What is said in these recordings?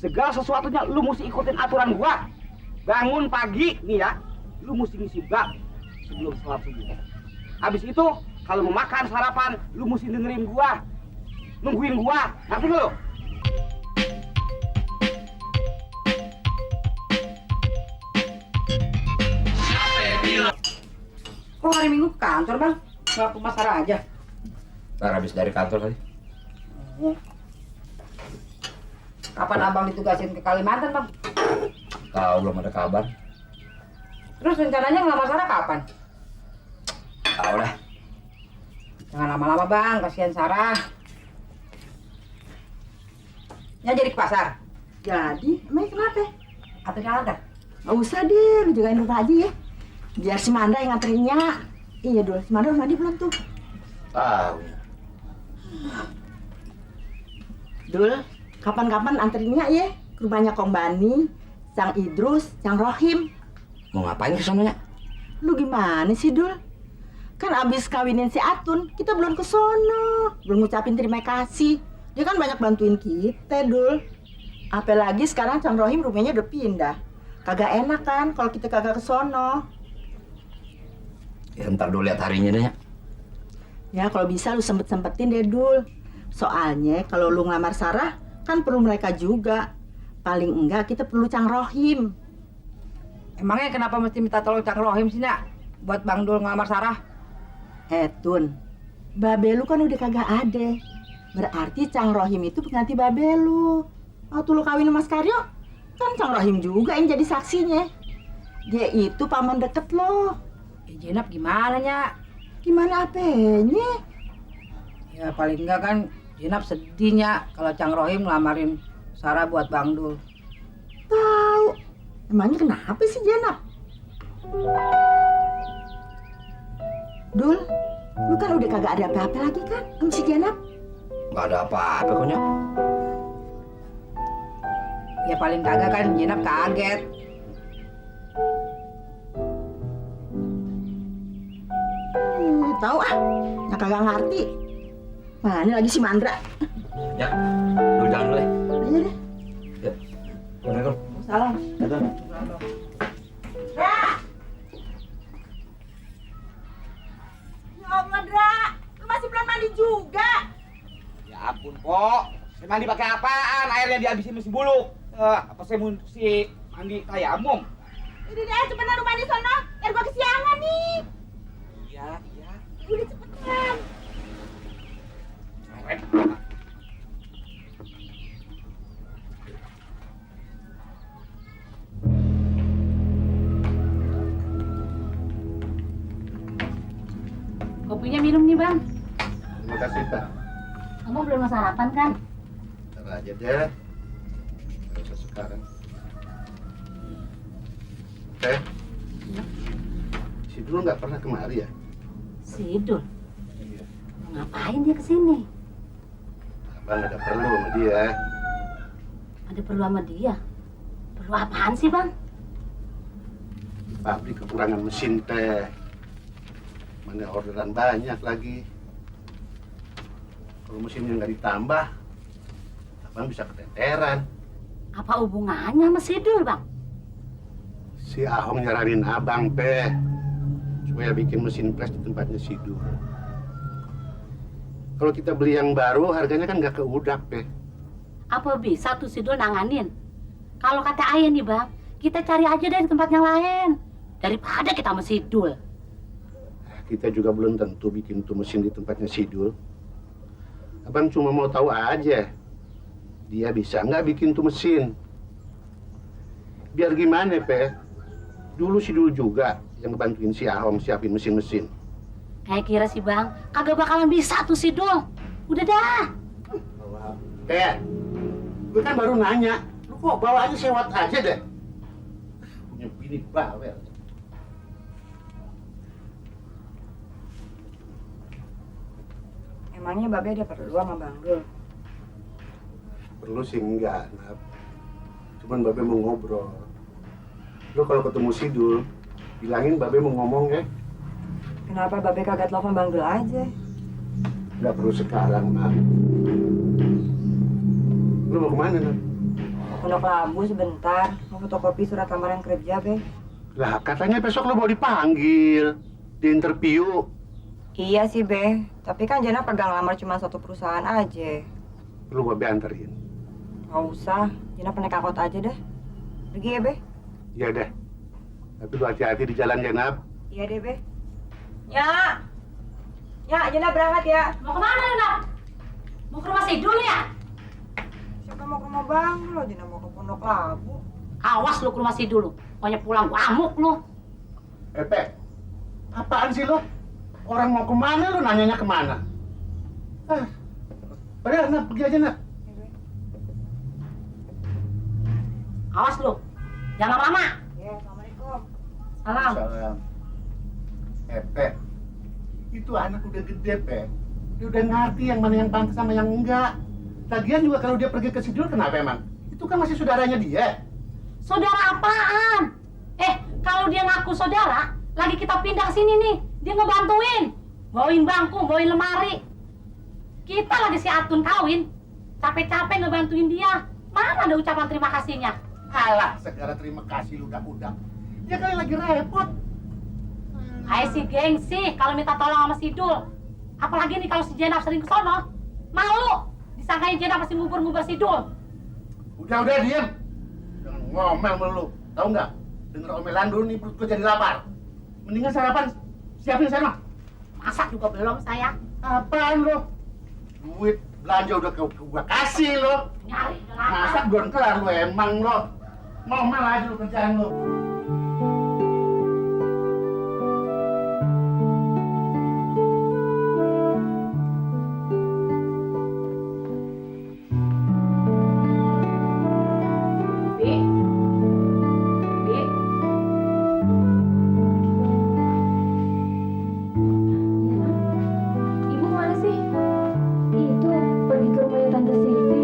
Segala sesuatunya lu mesti ikutin aturan gua. Bangun pagi nih ya, lu mesti ngisi bak sebelum sholat subuh. Habis itu kalau mau makan sarapan, lu mesti dengerin gua, nungguin gua. Ngerti lu? Kok hari Minggu ke kantor, Bang? Nggak ke rumah Sarah aja? Ntar habis dari kantor kali. Kapan Abang ditugasin ke Kalimantan, Bang? Tahu belum ada kabar. Terus rencananya ngelamar Sarah kapan? Tahu dah. Jangan lama-lama, Bang. Kasihan Sarah. Ya jadi ke pasar? Jadi, emang kenapa? Atau diantar? Nggak usah deh, lu jagain rumah aja ya. Biar si Manda yang nganterinnya. Iya dulu, si Manda udah mandi belum tuh? Tahu. Dul, kapan-kapan anterinnya ya ke rumahnya Kong Bani, Sang Idrus, Sang Rohim. Mau ngapain ke sononya? Lu gimana sih, Dul? Kan abis kawinin si Atun, kita belum ke sono. Belum ngucapin terima kasih. Dia kan banyak bantuin kita, Dul. Apalagi sekarang Sang Rohim rumahnya udah pindah. Kagak enak kan kalau kita kagak ke sono. Ya ntar dulu lihat harinya deh. Ya kalau bisa lu sempet-sempetin deh, Dul. Soalnya kalau lu ngelamar Sarah, kan perlu mereka juga. Paling enggak kita perlu Cang Rohim. Emangnya kenapa mesti minta tolong Cang Rohim sih, Nak? Buat Bang Dul ngelamar Sarah? Tun, babe lu kan udah kagak ada. Berarti Cang Rohim itu pengganti babe lu. Waktu lu kawin sama Mas Karyo, kan Cang Rohim juga yang jadi saksinya. Dia itu paman deket lo. Ya Jenap gimana, Nyak? Gimana apanya? Ya paling enggak kan Jenap sedihnya kalau Cang Rohim ngelamarin Sarah buat Bang Dul. Tahu. Emangnya kenapa sih Jenap? Dul, lu kan udah kagak ada apa-apa lagi kan sama si Jenap? Nggak ada apa-apa kok, Nyak. Ya paling kagak kan Jenap kaget. Tahu ah, yang kagak ngerti. Mana lagi si Mandra? Ya, lu jangan dulu ya. Ayo deh. Ya. Assalamualaikum. Salam. Datang. Dra! Ya Allah, Dra. Lu masih belum mandi juga. Ya ampun, Pok. Saya mandi pakai apaan? Airnya dihabisin mesin bulu. Apa saya mesti mandi tayamum? Ini deh, cepetan lu mandi sono. Biar gua kesiangan nih. Iya, iya. Udah cepetan. Kopinya minum nih, Bang. Terima kasih, Pak. Kamu belum sarapan kan? Ntar aja deh. Nggak usah sekarang. Teh, si dulu nggak pernah kemari ya? Sidul. Iya. Mau ngapain dia kesini? Abang ada perlu sama dia. Ada perlu sama dia? Perlu apaan sih, Bang? Di pabrik kekurangan mesin teh. Mana orderan banyak lagi. Kalau mesinnya nggak ditambah, abang bisa keteteran. Apa hubungannya sama Sidul, Bang? Si Ahong nyaranin abang, Pe, supaya bikin mesin pres di tempatnya Sidul. Kalau kita beli yang baru, harganya kan nggak keudak, Pe. Apa bisa tuh Sidul nanganin? Kalau kata ayah nih, Bang, kita cari aja dari tempat yang lain. Daripada kita sama Sidul. Kita juga belum tentu bikin tuh mesin di tempatnya Sidul. Abang cuma mau tahu aja, dia bisa nggak bikin tuh mesin. Biar gimana, Pe? Dulu Sidul juga yang ngebantuin si Ahong siapin mesin-mesin. Kayak kira sih, Bang, kagak bakalan bisa tuh Sidul. Udah dah. Pe, gue kan baru nanya, lu kok bawa aja sewot aja deh. Punya bini bawel. Emangnya Babe ada perlu sama Bang Dul? Perlu sih enggak, Nap. Cuman Babe mau ngobrol. Lu kalau ketemu Sidul, bilangin Babe mau ngomong ya. Kenapa Babe kagak telepon Bang Dul aja? Nggak perlu sekarang, Nap. Lu mau kemana, Nap? Pondok Labu sebentar, mau fotokopi surat lamaran kerja, Be. Lah, katanya besok lo mau dipanggil, di interview. Iya sih, Be. Tapi kan Jana pegang lamar cuma satu perusahaan aja. Lu mau anterin. Nggak usah, Jana naik angkot aja deh. Pergi ya, Be? Iya deh. Tapi lu hati-hati di jalan, Jenab. Iya deh, Be. Ya, Jana berangkat ya. Mau kemana lu, Nak? Mau ke rumah Sidul ya? Siapa mau ke rumah Bang? Lo Jana mau ke Pondok Labu. Awas lu ke rumah Sidul lu. Pokoknya pulang gua amuk lu. Pe, apaan sih lo? Orang mau kemana lu nanyanya kemana? Padahal nak pergi aja nak. Awas lu. Jangan lama-lama. Ya, Assalamualaikum. Salam. Salam. Pe, itu anak udah gede, Pe. Dia udah ngerti yang mana yang pantas sama yang enggak. Lagian juga kalau dia pergi ke Sidul kenapa emang? Itu kan masih saudaranya dia. Saudara apaan? Kalau dia ngaku saudara, lagi kita pindah ke sini nih. Dia ngebantuin. Bawain bangku, bawain lemari. Kita lagi si Atun kawin. Capek-capek ngebantuin dia. Mana ada ucapan terima kasihnya? Alah, segala terima kasih lu udah. Dia kali lagi repot. Hai si gengsi, kalau minta tolong sama Sidul. Apalagi nih kalau si Jenab sering ke sono. Malu. Disangkain Jenab pasti ngubur-ngubur Sidul. Udah diam. Jangan ngomel melulu. Tahu nggak? Dengar omelan dulu nih perut gua jadi lapar. Mendingan sarapan siapin sana. Masak juga belum saya. Apaan lo? Duit belanja udah gua kasih lo. Nyari udah lapar. Masak belum kelar lo emang lo. Ngomel aja lo kerjaan lo. Ibu mana sih? Itu pergi ke rumahnya Tante Silvi.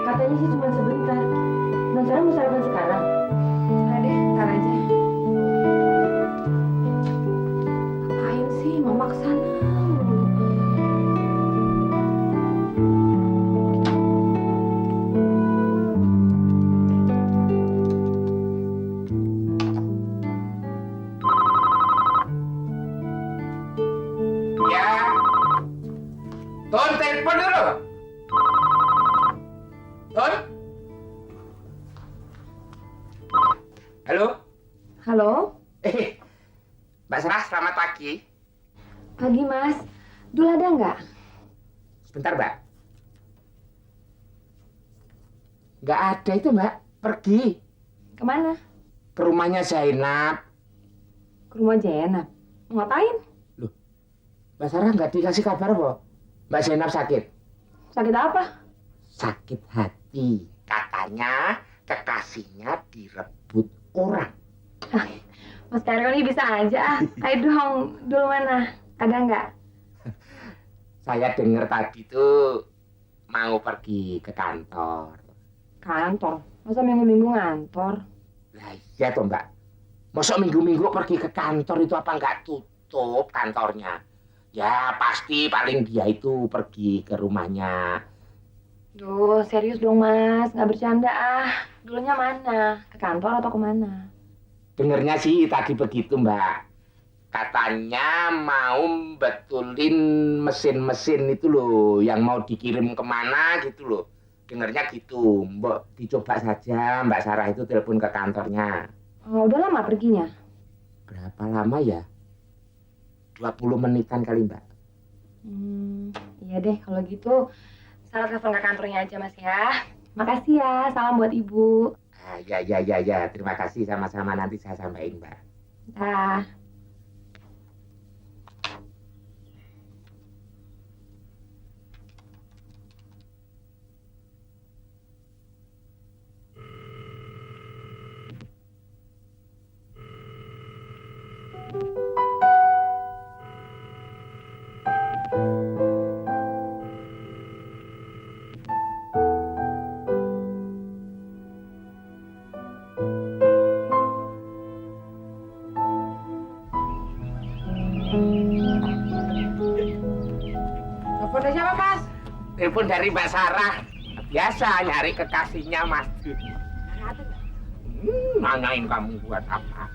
Katanya sih cuma sebentar. Non Sarah mau sarapan sekarang? Udah deh, ntar aja. Ngapain sih mama kesana mulu? Ya. Ton, telepon dulu. Ton? Halo? Halo? Mbak Sarah, selamat pagi. Pagi mas. Dul ada nggak? Sebentar, Mbak. Nggak ada itu, Mbak. Pergi Kemana? ke rumahnya Zainab. Ke rumah Jenab. Mau ngapain? Mbak Sarah nggak dikasih kabar, Mbak. Mbak Zainab sakit. Sakit apa? Sakit hati. Katanya kekasihnya direbut orang. Mas Karyo ini bisa aja. Ayo dong, Dul mana? Ada nggak? Saya dengar tadi tuh mau pergi ke kantor. Kantor? Masa minggu-minggu ngantor? Lah iya toh, Mbak. Masa minggu-minggu pergi ke kantor itu apa nggak tutup kantornya? Ya pasti paling dia itu pergi ke rumahnya. Duh, serius dong mas, nggak bercanda ah. Dulunya mana? Ke kantor atau kemana? Dengernya sih tadi begitu, Mbak. Katanya mau betulin mesin-mesin itu loh, yang mau dikirim kemana gitu loh. Dengernya gitu. Mbak dicoba saja Mbak Sarah itu telepon ke kantornya. Oh, udah lama perginya? Berapa lama ya? 20 menitan kali, Mbak. Iya deh, kalau gitu Sarah telepon ke kantornya aja mas ya. Makasih ya, salam buat ibu. Ya. Terima kasih sama-sama, nanti saya sampaikan, Mbak. Dah. Telepon dari siapa, Mas? Telepon dari Mbak Sarah. Biasa nyari kekasihnya, Mas. Nanyain kamu buat apa?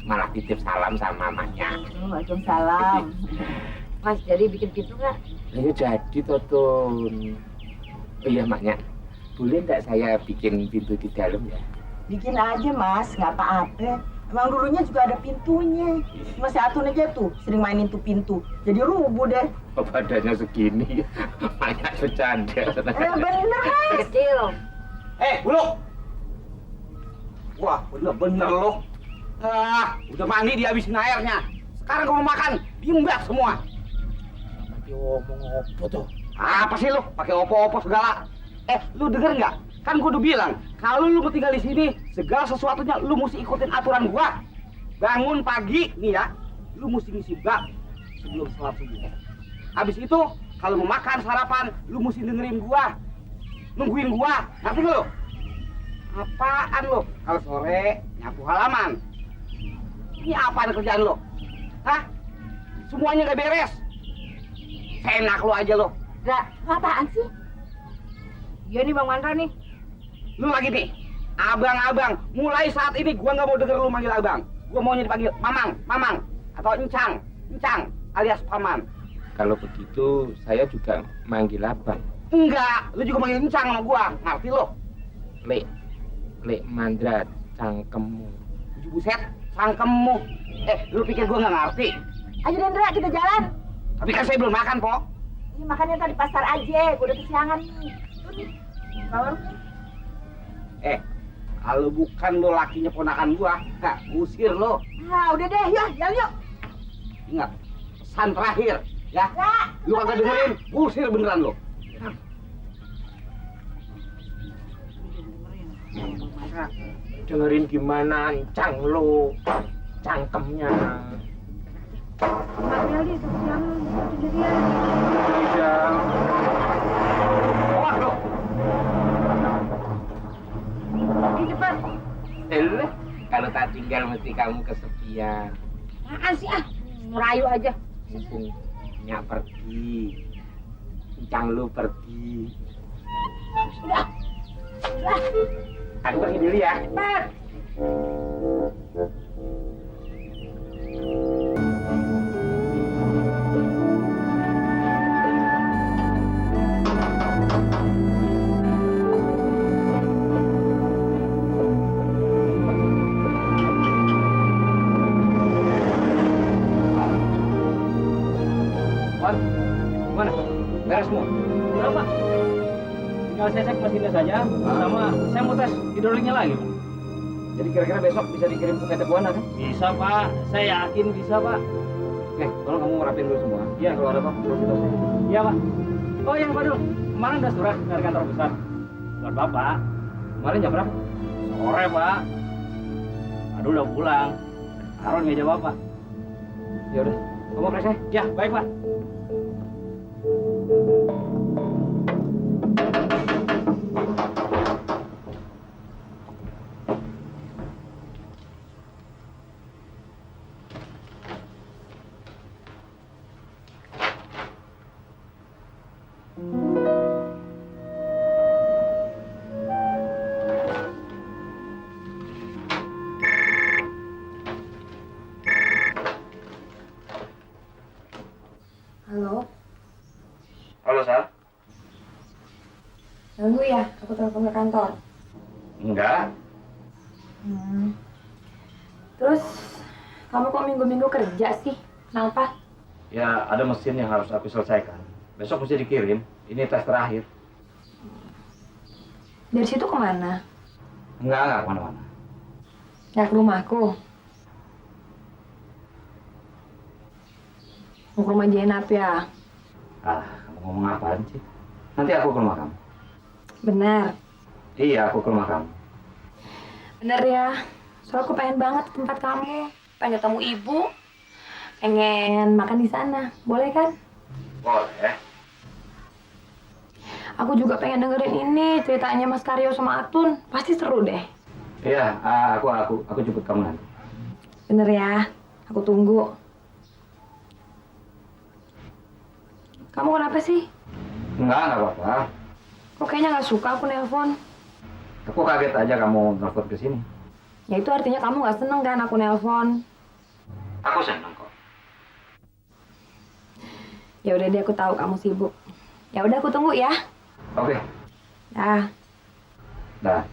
Malah titip salam sama mamanya. Waalaikumsalam. Mas, jadi bikin pintu nggak? Ayo jadi Totun. Oh iya maknya, boleh nggak saya bikin pintu di dalam ya? Bikin aja mas, nggak apa-apa. Emang dulunya juga ada pintunya. Mas Atun aja tuh sering mainin tuh pintu. Jadi rubuh deh. Oh, badannya segini, banyak bercanda. Bener mas. Kecil. Bulu. Wah, bener-bener lo. Udah mandi dihabisin airnya. Sekarang kamu makan, bimbang semua. Nanti ngomong apa tuh? Apa sih lo? Pakai opo-opo segala. Lu denger nggak? Kan gua udah bilang, kalau lu mau tinggal di sini, segala sesuatunya lu mesti ikutin aturan gua. Bangun pagi nih ya, lu mesti ngisi bab sebelum sholat subuh. Habis itu, kalau mau makan sarapan, lu mesti dengerin gua. Nungguin gua. Ngerti nggak lu? Apaan lo? Kalau sore nyapu halaman. Ini apaan kerjaan lo? Hah? Semuanya gak beres. Enak lo aja lo. Gak, apaan sih? Iya nih Bang Mandra nih. Lu lagi nih, abang-abang. Mulai saat ini gua nggak mau denger lu manggil abang. Gua maunya dipanggil mamang, mamang atau encang, encang alias paman. Kalau begitu, saya juga manggil abang. Enggak, lu juga manggil encang sama gua. Ngerti lo? Lek Mandra, cangkemmu. Buset, sangkemmu. Lu pikir gua nggak ngerti? Ayo Dendra, kita jalan. Tapi kan saya belum makan, Po. Ini makannya tadi pasar aja, gue udah kesiangan nih. Tuh nih, bawa lu. Kalau bukan lo lakinya ponakan gua, usir lo. Nah, udah deh, yuk, jalan yuk. Ingat, pesan terakhir, ya. Ya, Lu kagak dengerin, usir beneran lo. Dengerin gimana, encang lo, cangkemnya. Mas Meli, kesian sendirian. Tidak. Awas lo. Ini cepat. Kalau tak tinggal mesti kamu kesepian. Apaan sih merayu aja. Mumpung Nyak pergi, encang lu pergi. Aku pergi dulu ya. Cepat. Wan, gimana? Beres semua? Berapa? Tinggal saya cek mesinnya saja, sama saya mau tes hidroliknya lagi, Pak. Jadi kira-kira besok bisa dikirim ke PT Buana kan? Bisa, Pak. Saya yakin bisa, Pak. Oke, tolong kamu rapin dulu semua. Iya, kalau ada apa-apa, terus kita. Iya, Pak. Oh iya, Pak Dul. Kemarin ada surat dari kantor pusat. Buat Bapak. Kemarin jam berapa? Sore, Pak. Aduh, udah pulang. Taruh di meja Bapak. Ya udah, kamu periksa. Ya, baik, Pak. Halo, Halo, Sal. ganggu ya? Aku telepon ke kantor. Enggak. Terus, kamu kok minggu-minggu kerja sih? Kenapa? Ya, ada mesin yang harus aku selesaikan. Besok mesti dikirim. Ini tes terakhir. Dari situ kemana? Enggak kemana-mana. Ya ke rumahku. Mau ke rumah Jenap ya? Kamu ngomong apaan sih? Nanti aku ke rumah kamu. Benar. Iya, aku ke rumah kamu. Bener ya. Soalnya aku pengen banget ke tempat kamu. Pengen ketemu ibu. Pengen makan di sana. Boleh kan? Boleh. Aku juga pengen dengerin ini ceritanya Mas Karyo sama Atun. Pasti seru deh. Iya, aku jemput kamu nanti. Bener ya. Aku tunggu. Kamu kenapa sih? Enggak apa-apa. Kok kayaknya nggak suka aku nelpon? Aku kaget aja kamu telepon ke sini. Ya itu artinya kamu nggak seneng kan aku nelpon. Aku senang kok. Ya udah deh, aku tahu kamu sibuk. Ya udah, aku tunggu ya. Oke. Dah. Dah.